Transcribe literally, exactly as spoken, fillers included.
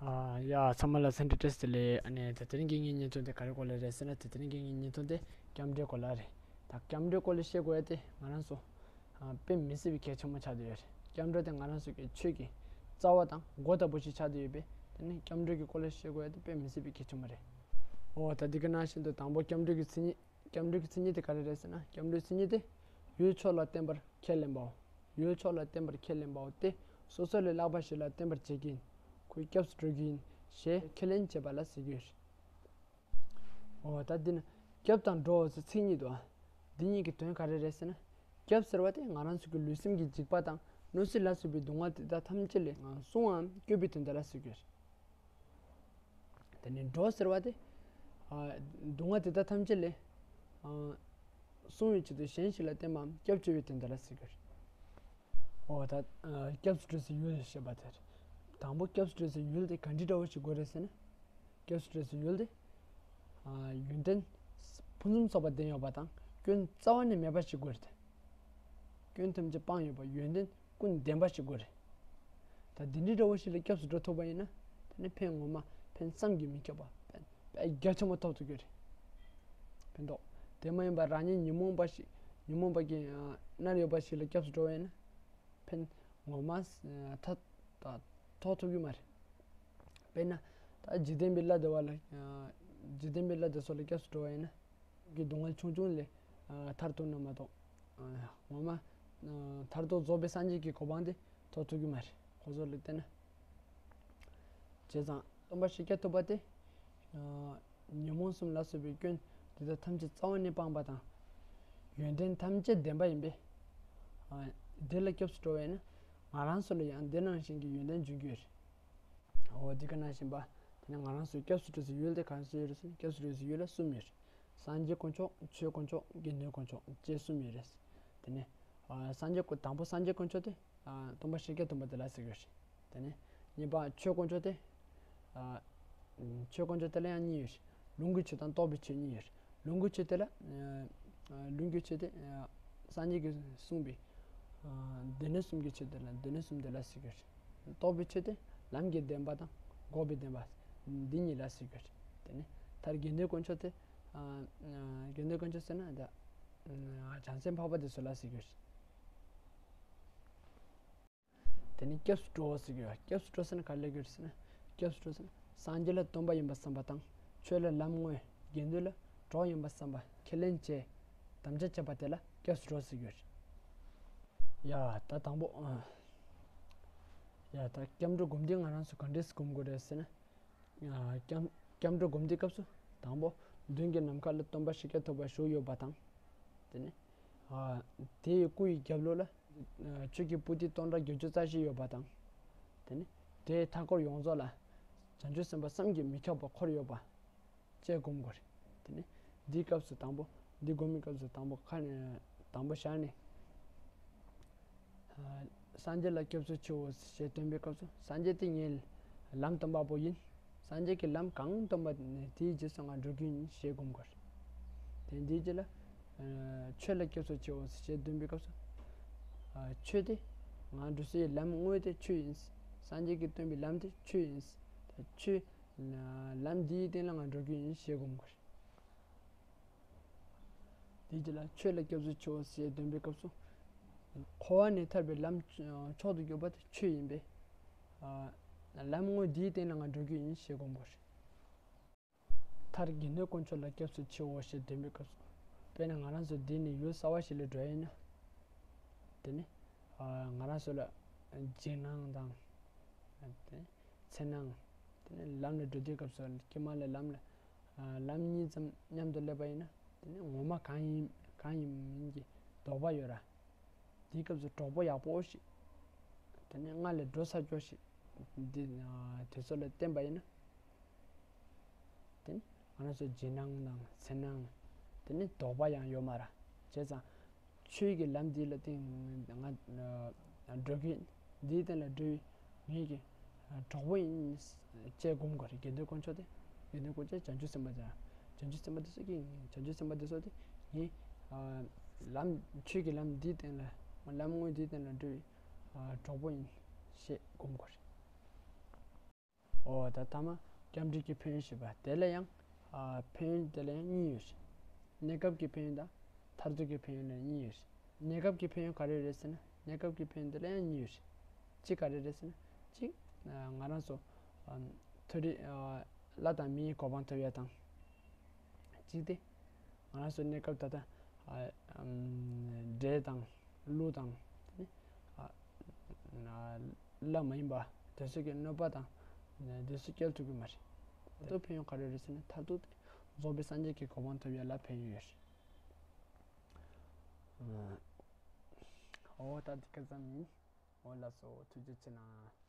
ཨ་ཡ་ཚང་མ་ལ་སེམས་ཁྲལ་བཀྲ་ཤིས་བདེ་ལེགས། ཨ་ནི་དེ་དེ་རིང་གི་ངའི་བརྙན་ཐུང་དེ་ག་རེ་སྐོར་ལ་རེད་ཟེར་ན། དེ་དེ་རིང་གི་ངའི་བརྙན་ཐུང་དེ་སྐྱབས་འགྲོའི་སྐོར་ལ་རེད། ད་སྐྱབས་འགྲོའི་སྐོར་ལ་བཤད་དགོས་ཡ་དེ་ང་རང་ཚོ་ཨ་དཔེ་མི་སྲིད་པའི་གལ་ཆེན་པོ་ཆགས་བསྡད་ཡོད་རེད། སྐྱབས་འགྲོ་དེ་ང་རང་ཚོ་གི་ཆོས་ཀྱི་རྩ་བ་དང་སྒོ་ལྟ་བུ་ཞིག་ཆགས་བསྡད་ཡོད་པས། དེ་ནི་སྐྱབས་འགྲོའི་གི་སྐོར་ལ་བཤད་དགོས་ཡ་དེ་དཔེ་མི་སྲིད་པའི་གལ་ཆེན་པོ་རེད། འོ་ད་འདི་ག་ནང་བཞིན་དུ་དང་པོ་སྐྱབས་འགྲོའི་གི་མཚན་ཉིད། སྐྱབས་འགྲོའི་གི་མཚན་ཉིད་དེ་ག་རེ་རེད་ཟེར་ན། སྐྱབས་འགྲོའི་མཚན་ཉིད་དེ་ཡུལ་ཕྱོགས་ལ་བརྟེན་པར་ཁས་ལེན་པའོ། ཡུལ་ཕྱོགས་ལ་བརྟེན་པར་ཁས་ལེན་པའོ་སྟེ། སོ་སོ་ལས་ལྷག་པ་ཞིག་ལ་བརྟེན་པར་བྱེད་ཀྱིན། ཁོས་སྐྱབས་སུ་འགྲོ་གི་ཡིན་ཞེས་ཁས་ལེན་བྱེད་པ་ལ་ཟེར་གྱི་ཡོད། འོ་ད་འདི་ན་སྐྱབས་དང་འགྲོ་ཟེར་ཚིག་གཉིས་འདུག་ཨ། འདི་གཉིས་ཀྱི་དོན་ག་རེ་རེད་ཟེར་ན། སྐྱབས་ཟེར་བ་དེ་ང་རང་ཚོ་གི་ལུས་སེམས་ཀྱི་འཇིགས་པ་དང་གནོད་འཚེ་ལ་སོགས་པའི་སྡུག་བསྔལ་དེ་དག་ཐམས་ཅད་ལས་སྲུང་བའམ་སྐྱོབ་པའི་དོན་དག་ལ་ཟེར་གྱི་ཡོད། དེ་ནས་འགྲོ་ཟེར་བ་དེ། ཨ། སྡུག་བསྔལ་དེ་དག་ཐམས་ཅད་ལས། ཨ། སྲུང་བའི་ཆེད་དུ་གཞན་ཞིག་ལ་བརྟེན་པའམ་སྐྱབས་བཅོལ་བའི་དོན་དག་ལ་ཟེར་གྱི་རེད། འོ་ད། ཨ། སྐྱབས་སུ་འགྲོ་སའི་ཡུལ་ཞེས་པ་དེ་རེད། དང་པོ་སྐྱབས་སུ་འགྲོ་སའི་ཡུལ་དེ་ག་འདྲ་འདྲ་བོ་ཞིག་དགོས་རེད་ཟེར་ན། སྐྱབས་སུ་འགྲོ་སའི་ཡུལ་དེ། ཨ། ཡོན་ཏན་ཕུན་སུམ་ཚོགས་པ་ལྡན་ཡོད་པ་དང་སྐྱོན་རྩ་བ་ནས་མེད་པ་ཞིག་དགོས་རེད། སྐྱོན་ཐམས་ཅད་སྤངས་ཡོད་པ། ཡོན་ཏན་ཀུན་ལྡན་པ་ཞིག་དགོས་རེད། ད་འདི་འདྲའི་འདྲ་བོ་ཞིག་ལ་སྐྱབས་སུ་འགྲོ་ཐུབ་པ་ཡིན་ན། དེ་ནི་ཕན་ངོ་མ་ཕན་བསམ་གྱིས་མི་ཁྱབ་པ། ཕན་དཔེ་རྒྱ་ཆེན་པོ་ཐོབ་ཐུབ་ཀྱི་རེད། ཕན་ཐོགས། དེ་མ་ཡིན་པ་རང་ཉིད་ཉོན་མོངས་པ་ཞིག་ཉོན་མོངས་པ་གིས་མནར་ཡོད་པ་ཞིག་ལ་སྐྱབས་སུ་འགྲོ་བ་ཡིན་ན། ཕན་ངོ་མ་ཐ་ཐོགས་ཐུབ་ཀྱི་མ་རེད། དཔེར་ན། ད་འཇིག་རྟེན་པའི་ལྷ་སྡེ་བ་ལ། འཇིག་རྟེན་པའི་ལྷ་སྡེ་སོགས་ལ་སྐྱབས་སུ་འགྲོ་བ་ཡིན་ན། གི་སྡུག་བསྔལ་ཆུང་ཆུང་ལས་ཐར་ཐུབ་ན་མ་གཏོགས། ངོ་མ་མཐར་ཐུག་རྫོགས་པའི་སངས་རྒྱས་ཀྱི་གོ་འཕང་དེ་ཐོབ་ཐུབ་ཀྱི་མ་རེད། ཁོ་ཚོ་ལ་བལྟས་ན། བྱས་ཙང་སྟོན་པ་ཤཱཀྱ་ཐུབ་པ་དེ། ཉོན་མོངས་གསུམ་ལ་སོགས་པའི་སྐྱོན་དེ་དག་ཐམས་ཅད་རྩ་བ་ནས་སྤངས་པ་དང་། ཡོན་ཏན་ཐམས་ཅད་ལྡན་པ་ཡིན་པས། དེ་ལ་སྐྱབས་སུ་འགྲོ་བས་ན། ང་རང་ཚོ་ལ་ཡང་དེ་ནང་བཞིན་གྱི་ཡོན་ཏན་འབྱུང་རྒྱུ་ཡོད་རེད། འོ་འདི་ག་ནང་བཞིན་པ། དེ་ནས་ང་རང་ཚོའི་སྐྱབས་སུ་འགྲོ་སའི་ཡུལ་དེ་ག་རེ་ཟེར་ཡོད་རེད་ཟེར་ན། སྐྱབས་སུ་འགྲོ་སའི་ཡུལ་ལ་གསུམ་ཡོད་རེད། སངས་རྒྱས་དཀོན་མཆོག་ཆོས་དཀོན་མཆོག་དགེ་འདུན་དཀོན་མཆོག་བཅས་གསུམ་ཡོད་རེད། དེ་ནས། ཨ། སངས་རྒྱས་དཀོན། དང་པོ་སངས་རྒྱས་དཀོན་མཆོག་དེ། ཨ། སྟོན་པ་ཤཱཀྱ་ཐུབ་པ་དེ་ལ་ཟེར་གྱི་ཡོད་རེད། དེ་ནས་གཉིས་པ་ཆོས་དཀོན་མཆོག་དེ། ཨ། ཆོས་དཀོན་མཆོག་དེ་ལ་ཡང་གཉིས་ཡོད་རེད། ལོངས་སྐུའི་ཆོས་དང་རྟོགས་པའི་ཆོས་གཉིས་ཡོད་རེད། ལོངས་སྐུའི་ཆོས་དེ་ལ། ཨ། ལོངས་སྐུའི་ཆོས་དེ། ཨ། སངས་རྒྱས་ཀྱིས་གསུངས་པའི། ཨ། སྡེ་སྣོད་གསུམ་གྱི་ཆོས་དེ་ལ་སྡེ་སྣོད་གསུམ་དེ་ལ་ཟེར་གྱི་ཡོད་རེད། རྟོགས་པའི་ཆོས་དེ་ལམ་གྱི་བདེན་པ་དང་འགོག་པའི་བདེན་པ། འདི་གཉིས་ལ་ཟེར་གྱི་ཡོད་རེད། དེ་ནས་མཐར་དགེ་འདུན་དཀོན་མཆོག་དེ། ཨ། དགེ་འདུན་དཀོན་མཆོག་ཟེར་ན་ད། བྱང་སེམས་འཕགས་པ་དེ་ཚོ་ལ་ཟེར་གྱི་ཡོད་རེད། དེ་ནས་སྐྱབས་སུ་འགྲོ་ཟེར་གྱི་ཡོད། སྐྱབས་སུ་འགྲོ་ཟེར་ན་ག་རེ་ལབ་ཀྱི་ཡོད་ཟེར་ན། སྐྱབས་སུ་འགྲོ་ཟེར་ན་སངས་རྒྱས་ལ་སྟོན་པ་ཡིན་པར་བསམ་པ་དང་། ཆོས་ལ་ལམ་དངོས། དགེ་འདུན་ལ་གྲོགས་ཡིན་པར་བསམ་པ་ཁས་ལེན་བྱས། དམ་བཅའ་བྱས་པ་དེ་ལ་སྐྱབས་སུ་འགྲོ་ཟེར་གྱི་ཡོད། ཡ་ད་དང་པོ། ཡ་ད་སྐྱབས་འགྲོ་སྒོམ་དུས་ང་རང་ཚོ་ག་འདྲས་སེ་སྒོམ་དགོས་རེད་ཟེར་ན། སྐྱབས་སྐྱབས་འགྲོ་སྒོམ་དུས་སྐབས་སུ་དང་པོ་མདུན་གྱི་ནམ་མཁའ་ལ་སྟོན་པ་ཤཱཀྱ་ཐུབ་པ་བཞུགས་ཡོད་པ་དང་། དེ་ནས་དེའི་སྐུ་ཡི་རྒྱབ་ལོགས་ལ་ཆོས་ཀྱི་པོ་ཏི་སྟོང་ཕྲག་བརྒྱད་ཅུ་རྩ་བཞི་ཡོད་པ་དང་། དེ་ནས་དེའི་མཐའ་སྐོར་ཡོངས་རྫོགས་ལ་བྱང་ཆུབ་སེམས་དཔའ་བསམ་གྱིས་མི་ཁྱབ་པ་འཁོར་ཡོད་པ་བཅས་སྒོམ་དགོས་རེད། དེ་ནས་འདིའི་སྐབས་སུ་དང་པོ་འདི་སྒོམ་པའི་སྐབས་སུ་དང་པོ་ཁ་ནས་དང་པོ་བཞག་ནས། སངས་རྒྱས་ལ་སྐྱབས་སུ་མཆིའོ་ཞེས་སྟོན་པའི་སྐབས་སུ་སངས་རྒྱས་དེ་ངའི་ལམ་སྟོན་པ་པོ་ཡིན། སངས་རྒྱས་ཀྱིས་ལམ་གང་སྟོན་པ་དེའི་རྗེས་སུ་ང་འགྲོ་རྒྱུ་ཡིན་ཞེས་སྒོམ་དགོས། དེ་འདིའི་རྗེས་ལ། ཆོས་ལ་སྐྱབས་སུ་མཆིའོ་ཞེས་སྟོན་པའི་སྐབས་སུ། ཆོས་དེ་ང་འགྲོ་སའི་ལམ་དངོས་དེ་ཆོས་ཡིན། སངས་རྒྱས་ཀྱིས་སྟོན་པའི་ལམ་དེ་ཆོས་ཡིན། ད་ཆོས། ལམ་འདིའི་སྟེང་ལ་ང་འགྲོ་རྒྱུ་ཡིན་ཞེས་སྒོམ་དགོས། དེའི་རྗེས་ལ་ཆོས་ལ་སྐྱབས་སུ་མཆིའོ་ཞེས་སྟོན་པའི་སྐབས་སུ། འཁོར་བ་ནས་ཐར་པའི་ལམ་མཆོག་ཏུ་གྱུར་པ་དེ་ཆོས་ཡིན་པས། ལམ་དངོས་འདིའི་སྟེང་ལ་ང་འགྲོ་རྒྱུ་ཡིན་ཞེས་སྒོམ་དགོས། མཐར་དགེ་འདུན་དཀོན་མཆོག་ལ་སྐྱབས་སུ་མཆིའོ་ཞེས་སྟོན་པའི་སྐབས་སུ། དཔེར་ན་ང་རང་ཚོ་འདི་ནས་ཡུལ་གསར་བ་ཞིག་ལ་འགྲོ་ཡིན་ན། དེ་ནི། ང་རང་ཚོ་ལ་འཇིགས་སྣང་དང་། དེ་ནི་འཚེར་སྣང་། དེ་ནི་ལམ་ལ་འགྲོ་དུས་སྐབས་སུ་དཀྱིལ་མ་ལ་ལམ་ལ། ལམ་གཉིས་ཙམ་མཉམ་དུ་སླེབས་པ་ཡིན་ན། དེ་ནི་ངོ་མ་གང་ཡིན་གང་ཡིན་མིན་གྱི་དོགས་པ་ཡོད་ར། དེའི་སྐབས་སུ་གྲོགས་པོ་ཡག་པོ་ཞིག་དེ་ནི་སྔར་ལས་འགྲོ་ཚར་ཀྱོག་ཞིག་འདི། དེ་ཚོ་ལ་བསྟེན་པ་ཡིན་ན། དེ་ནི་ང་རང་ཚོའི་འཇིགས་སྣང་དང་འཚེར་སྣང་། དེ་ནི་དོགས་པ་ཡང་ཡོད་མ་ར། བྱས་ཙང་། ཆོས་ཀྱི་ལམ་འདི་ལ་བརྟེན་ང་འགྲོ་གི་ཡིན། འདིའི་སྟེང་ལ་འགྲོ་བའི་ངེད་ཀྱི་གྲོགས་པོ་ཡིན་ཅེས་སྒོམ་དགོས་རེད། དགེ་འདུན་དཀོན་མཆོག་དེ། དགེ་འདུན་དཀོན་མཆོག་བྱང་ཆུབ་སེམས་དཔའ་དེ། བྱང་ཆུབ་སེམས་དཔའ་དེ་ཚོ་གིས་བྱང་ཆུབ་སེམས་དཔའ་དེ་ཚོ་དེ་ངའི་ལམ་ཆོས་ཀྱི་ལམ་འདིའི་སྟེང་ལ་ལམ་དངོས་འདིའི་སྟེང་ལ་འགྲོ་བའི་གྲོགས་པོ་ཡིན་ཞེས་སྒོམ་དགོས་རེད། ཨོ་ད་ཐ་མ་སྐྱབས་འགྲོའི་ཕན་ཡོན་ཞེས་པ་དེ་ལ་ཡང་ཨ་ཕན་ཡོན་དེ་ལ་ཡང་གཉིས་ཡོད་རེད། གནས་སྐབས་ཀྱི་ཕན་ཡོན་དང་མཐར་ཐུག་གི་ཕན་ཡོན་ལ་གཉིས་ཡོད་རེད། གནས་སྐབས་ཀྱི་ཕན་ཡོན་ག་རེ་རེད་ཟེར་ན། གནས་སྐབས་ཀྱི་ཕན་ཡོན་དེ་ལ་ཡང་གཉིས་ཡོད་རེད། གཅིག་ག་རེ་རེད་ཟེར་ན། གཅིག་ང་རང་ཚོ་ཨ་མཐོ་རིས་ཨ་ལྷ་དང་མིའི་གོ་འཕང་ཐོབ་ཡ་དང་། གཅིག་དེ་ང་རང་ཚོ་གནས་སྐབས་ད་ལྟ་ཨ་ཨམ་འདྲེ་དང་ཀླུ་དང་དེ་ནི་ཨ་ཨ་ལྷ་མ་ཡིན་པ་དེ་ཚོ་གི་གནོད་པ་དང་དེ་ཚོ་སྐྱེལ་ཐུབ་ཀྱི་མ་རེད། མཐར་ཐུག་ཕན་ཡོན་ག་རེ་རེད་ཟེར་ན། མཐར་ཐུག་དེ་རྫོགས་པའི་སངས་རྒྱས་ཀྱི་གོ་འཕང་ཐོབ་ཡ་ལ་ཕན་ཡོན་ཡོད་རེད། ཨོ་ད་དེ་ག་ཙམ་ཡིན། ཨོ་ལགས་སོ། ཐུགས་རྗེ་ཆེ་གནང་།